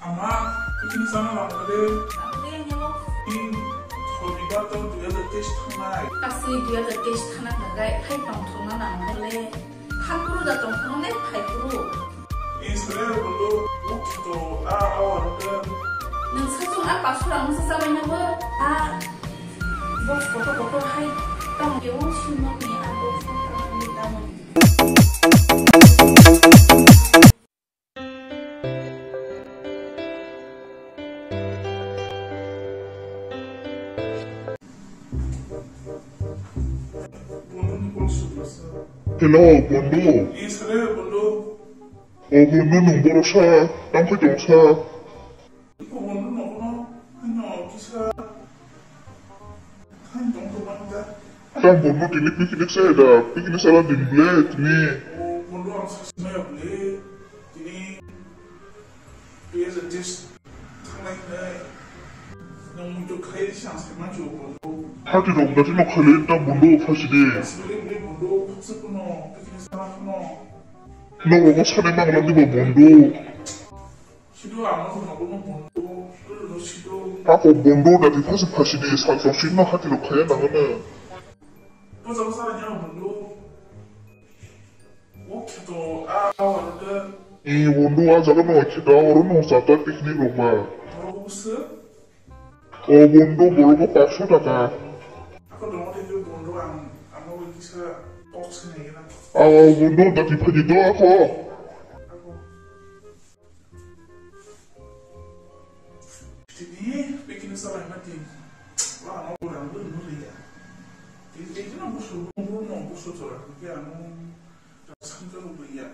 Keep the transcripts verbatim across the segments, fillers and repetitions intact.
Ama, picnic sana langkade. Langkade yang nyelo. Ni, Shonibar to dui hajar teis thangnai. Kasi dui hajar teis thangna kagai, thai tong thongna nang le. Thang kuru da tong thongna ne, thai kuru. Israel bulu, ukto, a, a, warga. Nang sachung a pasura nang sasabai na bo, a, box kotor kotor hai, tamo ke wong shin nok ni, a, box kotor kotor tamo. Hello, Bondo. Yes, hello, Bondo. O Bondo, nwng borok sa, tamo khe tong sa. Bondo, nogo no, ano kisa. Tang Bondo tini picnic sa da, picnic sala din ble tini. O Bondo ang sa sinai ble tini P S N test thangnai hinai. Nang muitu khai di sang sai manchu Bondo. Hati rok da tino khali ta Bondo phasi di. Sibili bili Bondo phaksa kuno picnic sala kuno. Nogo sanai mangla diba Bondo. Sido ang no nogo no Bondo, no sido. Ako Bondo da di phasi phasi di, sak tok sino hati rok khaya nang no. Bosa bosa ra nyang Bondo. O kheto a, a, aro de. I Bondo a jaga no kheto a, aro no jata picnic rok ba. Aro bosa. O Bondo borok o paanch sho taka. Ako dong tei Bondo ang, ang no kisa kok sinai na. A, o Bondo da di phasi do ako. Ako. Tini picnic salaima din. Wah, no kurang pun no liya. Tini tini no busu, busu no busu chora. Kaya no samka no liya.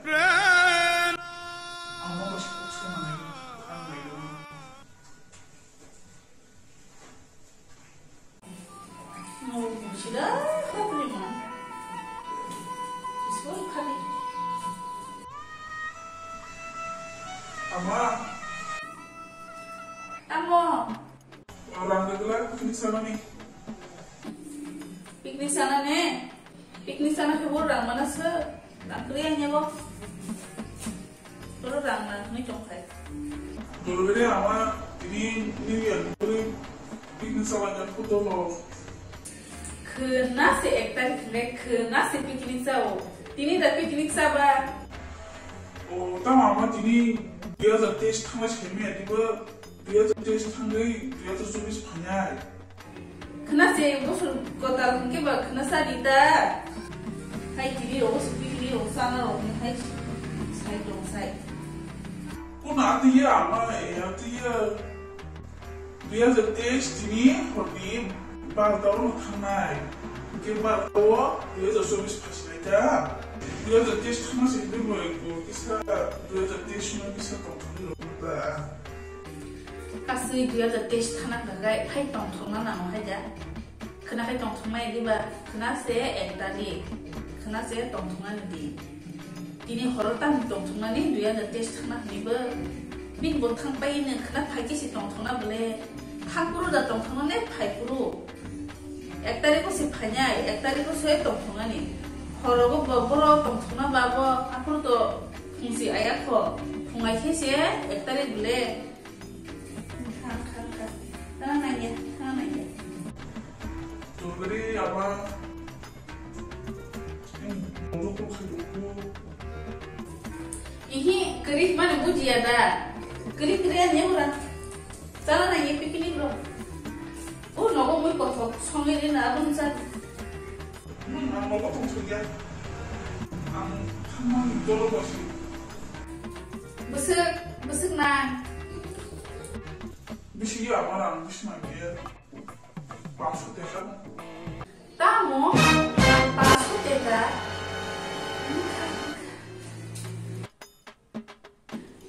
Amo bas kok sama ni. Ang liya. Sida hapri ma. Isol khali. Ama. Tamo. Orang degla picnic sana ni. Picnic sana ne. Picnic sana ke bor rang mana se. Rang kriya nyabo. Toro rang na ni tong khai. Toro bere ama tini New Year ni picnic sawa nya photo lo. Khna se ek tarikh le khna se picnic sao. Tini da picnic saba. O tamo ama tini dui hajar teis thangma semi ati bo dui hajar teis thangwi dui hajar chobis phanai. Khna se bosor kotal hwnkhe ba khna sa di ta. Hai tini rogo se picnic rogo sana rogo hai sai tong sai. Kuna ati ya ama e ati ya. Dui hajar teis tini horni barota o thangnai. Hwnkhe barota o dui hajar chobis phasinai ta. Dui hajar teis thangma se hwnkhe bo kisa dui hajar teis no kisa tongthokni rwkha ta. Kasui dui hajar teis thana hwnkhe phai tongthokna nango hai da. Khna khai tongthoknai diba, khna se ek tarik, khna se tongthoknani di. Tini horo tamo tongthoknani dui hajar teis thangna hwnwi bo. Bini bo thang pai no khna phai khe se tongthokna bole. Thang kuru da tongthoknani phai kuru. Ek tarikh o se phainai, ek tarikh o se tongthoknani. Horo bo bo-, boro tongthokna ba bo aphuru to phung se aya kho. Phung ai khe se ek tarikh bole. Kha, kha, kha. Tana naiya, tana naiya. Tongri ama. Ihi, kwrwi mani bujiya da. Kwrwi kwrwi ani ura. Tana naiya picnic ro. O nogo mui kothok songwi rina aboni sa. Hmm, ang nogo tong sugya. Ang thamani dolo bosi. Bwswk, bwswk nang. Bisi ya, amar ang bisi nang ya. Paanch sho taka. Tamo? Paanch sho taka?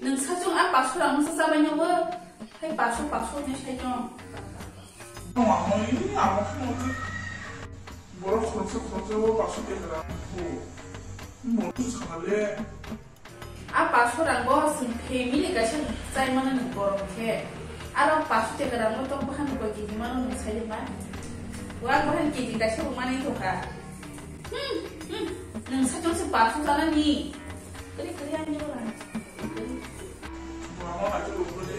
Nwng sachung a paanch sho rang nwngsa chabai nabo? Hai paanch sho, paanch sho hwnwi sai tong. Tamo, amo, ini amo khe mote. Borok khoroksa, khoroksa bo paanch sho taka rang kho. Borok sana le. A paanch sho rang bo chwng family kaisa chai mano nwng borom khe. Aro paanch sho taka rang no tok bahan koi kiji mano nwng sai ma. Wa bahan kiji kaisa bo mani to kha. Hmm, hmm. Nwng sa chong se paanch sho jana ni. Kari kari ani bo rang. Mama aja lo bole.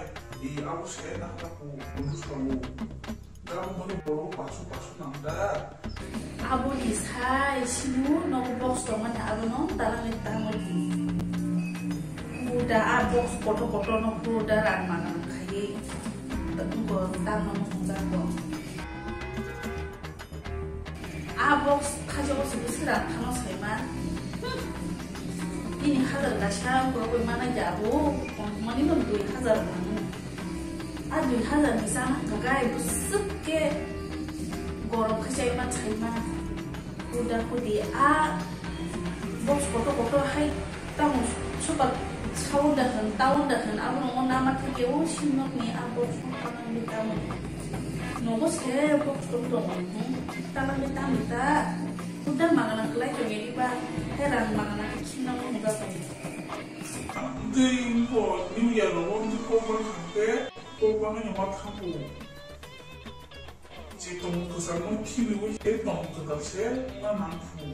nai. I abo se na ta ku, ku sa wo. Da bo mano boro pasu pasu nang da. Abo ni sai sinu no box tong mani abo no talang ni tamo di. Ku da a box koto koto no ku da ran mana khai. Ta ku ko tamo no ku da ko. A box khajo box bo sera thano saima. Nini hazar kaisa borok bai mana ja abo, mani no dui hazar mano. A dui hazar ni sana kagai bwswk ke gorom khe chaima chaima. Kuda kudi a box koto koto hai. Tamo soba sound da hwn, town da hwn, abo nongo nama theke o sinok ni abo sound ni tamo. Nogo se box tong tong, hmm, tamo ni tamo ta. Kuda magana klai tong yari ba, he rang magana ke sinok ni ba tong. Tei bo New Year rogo tei kokbar thangke, kokbar ni ma thango. Je tongmung kwchangno khibiwi se tongmung kwtal se wngna nang phu.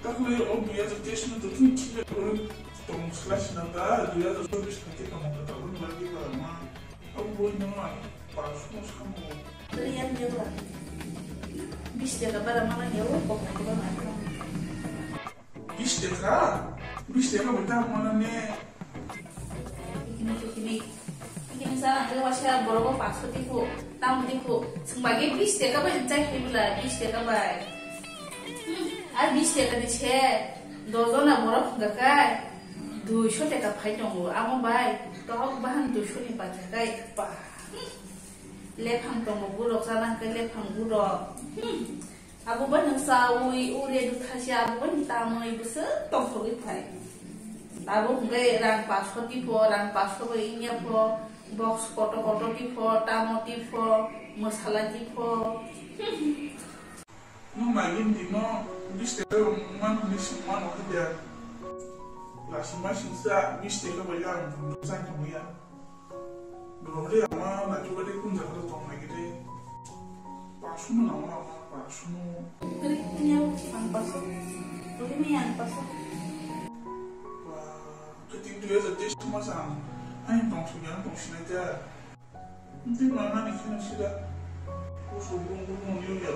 Takle o dui hazar teis no jotono khibiwi tongmung swlai sina ta, dui hazar chobbish phaikhe tongmung kwtal wngna bagwi barama. Abo boi no ang pangsukno samung. Riyan jebra. Bis taka bara mana ya o kokma koba mai. Bis taka? Bis taka bai tamo mana ne? Ikini, ikini. Ikini sana ke wasa borogo pakso tiku, tam tiku. Sembagi bis taka bai jai hibla, bis taka bai. Hmm, ar bis taka ni se, dojona borok hingka kai. Duiso taka phai tongo, amo bai. Tok bahan duiso ni pacha kai. Bah. Hmm. Lephang tongo borok, sana ke lephang borok. Hmm. Abo bai nwng chaui ure duthasia abo bai tamwi bwswk tongthogwi phai. Abo hwnkhe rang paso tipho, rang paso bai wngya pho, box koto koto tipho, tamo tipho, mwsala tipho. Nwng naigwini dino bis taka rok man hwnwi swngmano hiya. Lasima singsa bis taka bai lang chang thangya. Borok de ama naitugwi de kun jaga tong nai gede. Pasono nang ama pasono. Krik niya ang paso. Krik niya ang paso. Ba, keting tu ya jadi sama sang. Hai tong suya tong sinai ja. Nanti mana ni kena sida. Usu burung burung liu ya.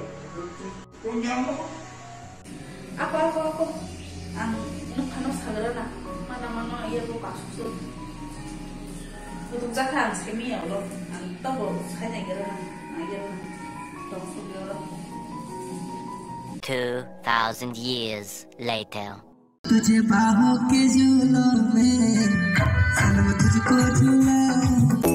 Apa, apa, apa? Ang nukha no sagra na, mana mano iya bo kasu su. Kutuk jakha ang semi ya lo, ang to bo sai na gira na, na gira na. Tong su gira. Two thousand years later. तुझे बाहों के झूलों में सनम तुझको झूलाऊं।